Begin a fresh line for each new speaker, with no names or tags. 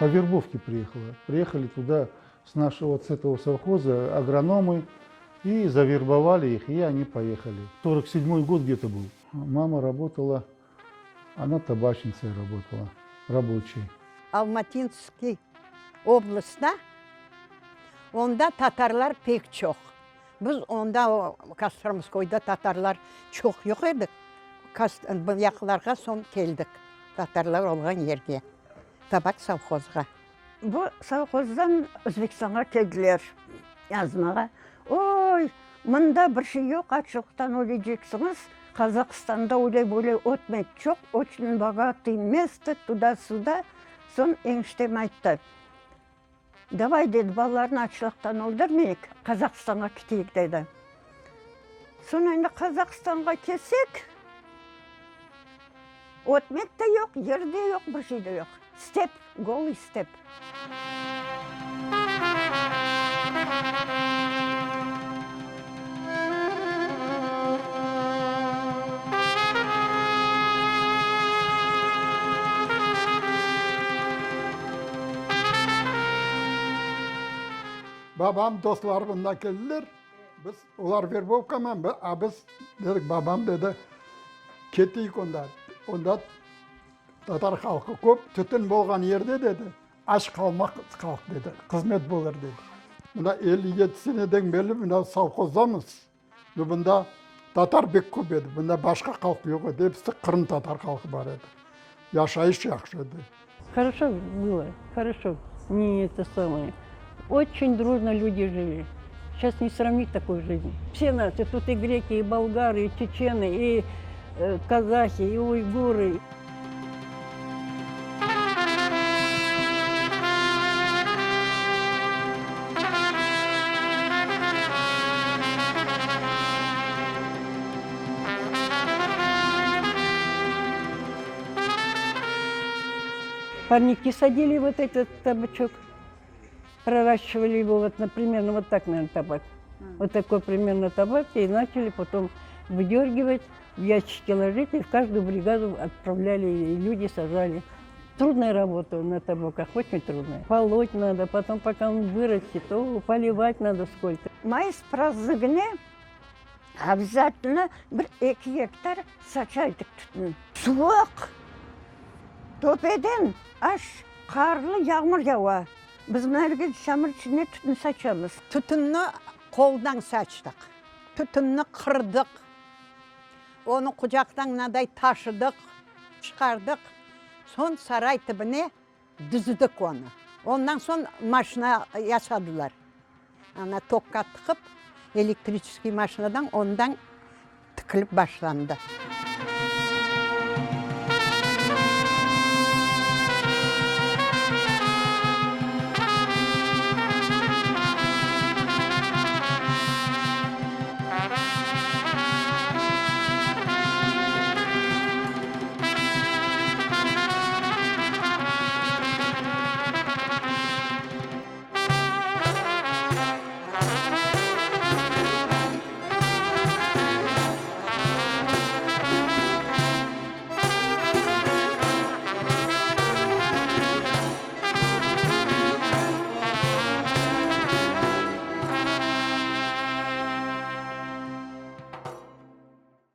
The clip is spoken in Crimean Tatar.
По вербовке приехала. Приехали туда с нашего, вот с этого совхоза агрономы и завербовали их, и они поехали. 47-й год где-то был. Мама работала, она табачницей работала, рабочей.
Almatinskiy oblastta, onda tatarlar pek çoq. Biz onda o Kostromskoyda tatarlar çoq yoq edik. Bu yaqlarğa soñ keldik, tatarlar olğan yerge, tabak sovhozğa.
Bu sovhozdan Özbekistanğa keldiler yazmağa. Oy, mında bir şey yoq, açlıqtan öleceksiñiz, Qazaqstanda öyle-böyle ötmek çoq, oçün bogatıy mesto, tuda-suda. Soñ eniştem ayttı, Davay, dedi, balalarnı açlıqtan öldürmeyik, Qazaqstanğa keteyik, dedi. Soñ endi Qazaqstanğa kelsek, ötmek de yoq, yer de yoq, bir şey de yoq. Step, golıy step.
Babam dostları mında keldiler, biz, olar verbovkaman, a biz dedik, babam dedi, keteyik onda, onda tatar halqı köp, tütün bolğan yerde, dedi, aç qalmaq halq, dedi, qızmet bolır, dedi. Mına 57 seneden berli mına sovhozdamız. Ve bunda tatar pek köp edi, bunda başqa halq yoq edi, episi qırımtatar halqı bar edi. Yaşayış yahşı edi.
Хорошо было, хорошо, не это самое. Очень дружно люди жили. Сейчас не сравнить такой жизни. Все нации, тут и греки, и болгары, и чечены, и э, казахи, и уйгуры. Парники садили вот этот табачок, проращивали его вот, например, ну вот так, наверное, табак. Вот такой примерно табак, и начали потом выдергивать, в ящики ложить, и в каждую бригаду отправляли, и люди сажали. Трудная работа на табаках, очень трудная. Полоть надо, потом пока он вырастет, то поливать надо сколько.
Mayıs prazdnigine obязательно bir eki gektar saça edik tütün. Suvuq, töpeden aş qarlı yağmur yava. Biz mına çamur içinde tütün saçamız.
Tütünni qoldan saçtıq, tütünni qırdıq, onı qucaqtan mınaday taşıdıq, çıqardıq, soñ saray tibine düzdik onı. Ondan soñ maşina yasadılar, ana tokqa tıqıp, elektriçeskiy maşinadan ondan tikilip başlandı.